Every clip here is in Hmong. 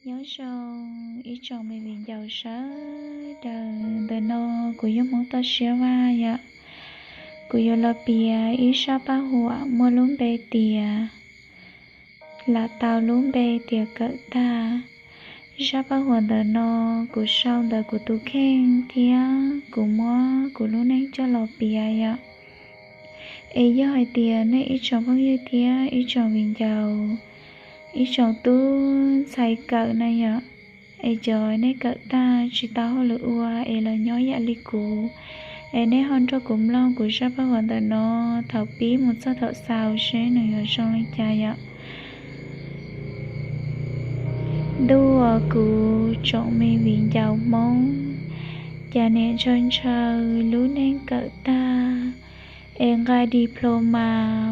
Nyob zoo ib tsoom me viv ncaus sawv daws, ntawm no kuv yog Hmoob Toj Siab Vaj yom. Kuv yuav los piav ib zaj paj huam muaj lub npe tias, lam tau lub npe tias Kawm Tag. Zaj paj huam ntawm no kuv sau ntawm kuv tus kheej thiab kuv muab kuv lub neej coj los piav yom. Es yog hais tias nej ib tsoom phooj ywg thiab ib tsoom viv ncaus, ib tsoom tub ntxhais kawm na yom, es cov nej kawm tag tsis tau hauj lwm ua es los nyob yam li kuv, es nej ho nrog kuv mloog kuv zaj paj huam ntawm no thaum pib mus txog thaum xaus seb nws yuav zoo li cas yom. Ntuj aw, kuv tsoom me viv ncaus Hmoob, cas niam ntshaw ntshaw lub neej kawm tag es nqa diploma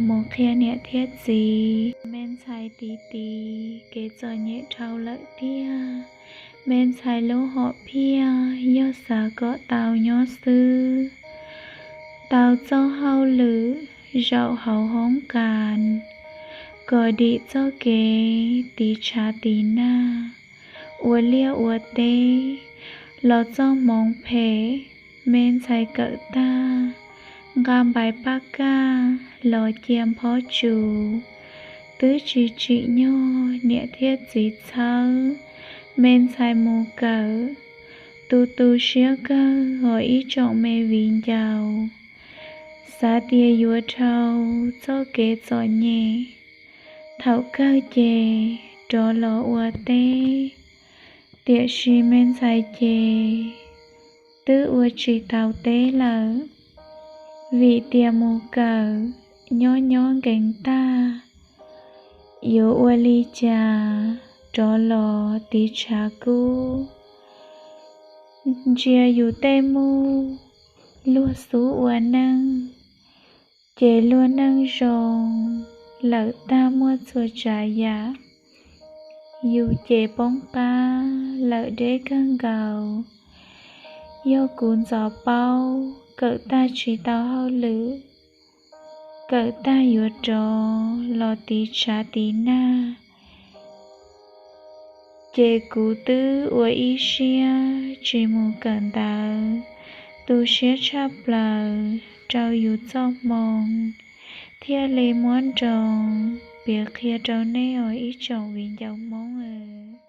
mus qhia niam thiab txiv. Me ntxhais tiv tiv kev txom nyem dhau lawm tiag. Me ntxhais lub hom phiaj yog xav kom tau nyob xwb, tau txoj hauj lwm zaum hauv hoob kas, kom dim txoj kev tiv tshav tiv nag, ua liaj ua teb los txoj hmoov phem. Me ntxhais kawm tag, nqa npais paj kaj los cia nphob tsuv, twb tsis tsim nyog niam thiab txiv txhawb. Me ntxhais mus kawm, tu tu siab kawg os ib tsoom me viv ncaus, xav tias yuav dhau txoj kev txom nyem, thaum kawg ces rov los ua teb. Tiam sis me ntxhais ces twb ua tsis tau teb lawm, vim tias mus kawm nyob nyob nkees tag, yuav ua li cas rov los tiv tshav kub. Ntsia yus tej muj, luag xub ua neej, ces luag neej zoo lawm tag muaj txhua tsav yam. Yus ces poob qab lawm deb kawg nkaus. Yog kuv ntxov paub kawm tag tsis tau hauj lwm, kawm tag yuav rov los tiv tshav tiv nag, ces kuv twb ua ib siab tsis mus kawm ntawv, tu siab tshaj plaws rau yus txoj hmoo, thiaj li muab nroo piav qhia rau nej os ib tsoom viv ncaus Hmoob aw.